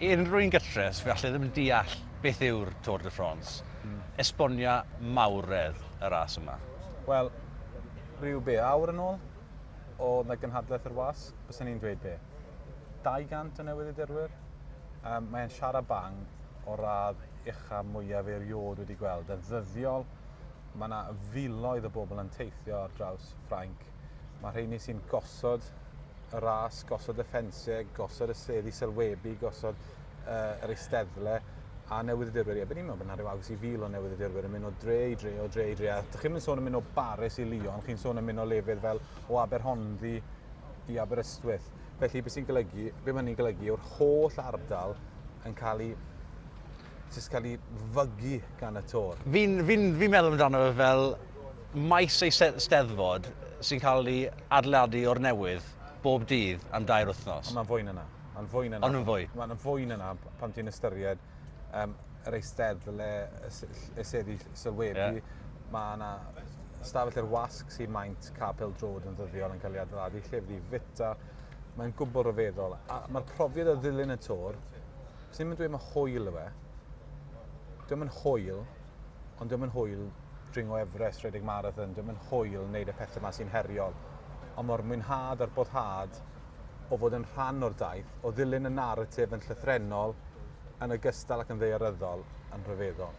I unrhyw un gytre, fe allai ddim yn deall beth yw'r Tour de France. Esbonia mawredd y ras yma. Wel, rhyw be, awr yn ôl, oedd na gynhadledd yr wasg, byswn ni'n dweud be? 200 o newyddiadurwyr. Mae'n siarad bang o radd ucha mwyaf erioed wedi gweld. Yn ddyddiol, mae yna filoedd o bobl yn teithio ar draws Ffrainc. Mae rheini sy'n gosod y ras, gosod y ffensiau, gosod y seddi sylwebu, gosod yr eisteddle a newyddiadurwyr. Ie, be ni'n meddwl bod yna rhyw agos i 1,000 o newyddiadurwyr yn mynd o dre i dre, o dre i dre. A dych chi'n sôn am mynd o Baris i Lyon, chi'n sôn am mynd o lefydd fel o Aberhonddu i Aberystwyth. Felly, beth sy'n golygu, be mae'n golygu yw'r holl ardal yn cael ei jyst cael ei fygu gan y Tour. Fi meddwl amdano fe fel maes ei steddfod sy'n cael ei adeiladu o'r newydd bob dydd am 2 wythnos. Ond mae'n fwy na 'na. Mae'n fwy na 'na. Ond yn fwy. Mae'n fwy na 'na pan ti'n ystyried yr eisteddle, y seddi sylwebu. Mae yna stafell yr wasg sy'n maint cae pêl-droed yn ddyddiol yn cael ei adeiladu, lle fydd i fita. Mae'n gwbl ryfeddol. A mae'r profiad o ddilyn y Tour, sy'n mynd dweud mae hwyl yw e. Dwi'n mynd hwyl, ond dwi'n mynd hwyl dringo Everest, rhedeg marathon, dwi'n mynd hwyl wneud y pethau yma sy'n heriol. Ond mae'r mwynhad a'r boddhad o fod yn rhan o'r daith, o ddilyn y narratif yn llythrenol, yn ogystal ac yn ddaearyddol, yn rhyfeddol.